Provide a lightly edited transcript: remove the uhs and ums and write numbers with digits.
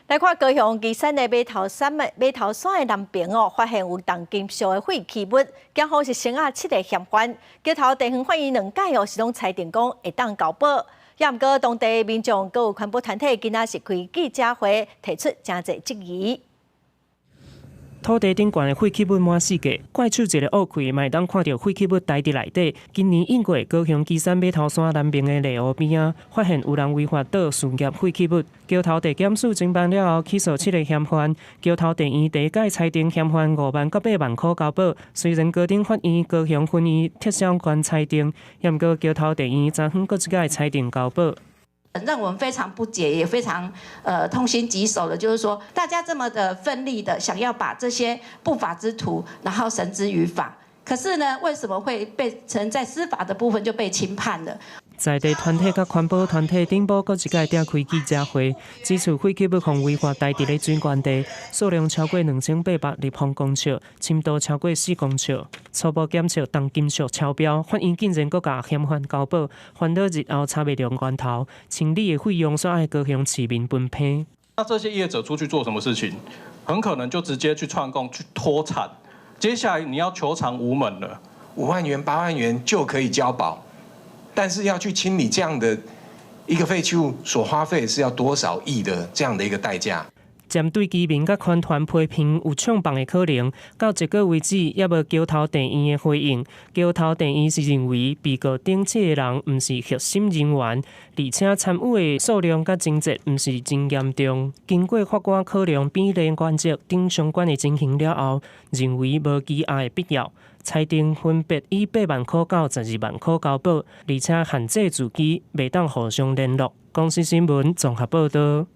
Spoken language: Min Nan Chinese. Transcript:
來看高雄旗山的馬頭山的南爿哦，發現有重金屬的廢棄物，檢獲是生仔七个嫌犯。橋頭地方法院兩擺哦，是攏裁定講會當交保。也毋過當地民眾閣有環保團體今仔是開記者會，提出誠濟質疑。土地頂懸的廢棄物滿四界，怪手一个挖開，嘛會當看著廢棄物待佇內底。今年應月，高雄旗山馬頭山南爿的內湖邊仔，發現有人違法倒事業廢棄物。橋頭地檢署偵辦了後，起訴七个嫌犯。橋頭地院第一擺裁定嫌犯5萬到8萬箍交保。雖然高等法院高雄分院撤銷原裁定，也毋過橋頭地院昨昏閣一擺裁定交保。讓我們非常不解，也非常痛心疾首的，就是說大家這麼的奮力的想要把這些不法之徒，然後繩之於法，可是呢，為什麼會被成在司法的部分就被輕判了？在地團體佮環保團體頂晡閣一擺召開記者會，指出廢棄物予違法刣佇咧水源地，數量超過2800立方公尺，深度超過4公尺，初步檢測重金屬超標，法院竟然閣共嫌犯交保，煩惱日後查袂著源頭，清理的費用煞愛高雄市民分擔。那這些業者出去做什麼事情？很可能就直接去串供去脫產，接下來你要求償無門了。 5萬元、8萬元就可以交保。但是要去清理這樣的一個廢棄物，所花費是要多少億的這樣的一個代價？針對居民佮環團批評有搶放的可能，到這個為止猶無橋頭地院的回應。橋頭地院是認為被告等七个人毋是核心人員，而且參與的數量佮情節毋是真嚴重。經過法官考量比例原則等相關的情形了後，認為無羈押的必要。裁定分別以8萬箍到12萬箍交保，而且限制住居，袂當互相聯絡。公視新聞綜合報導。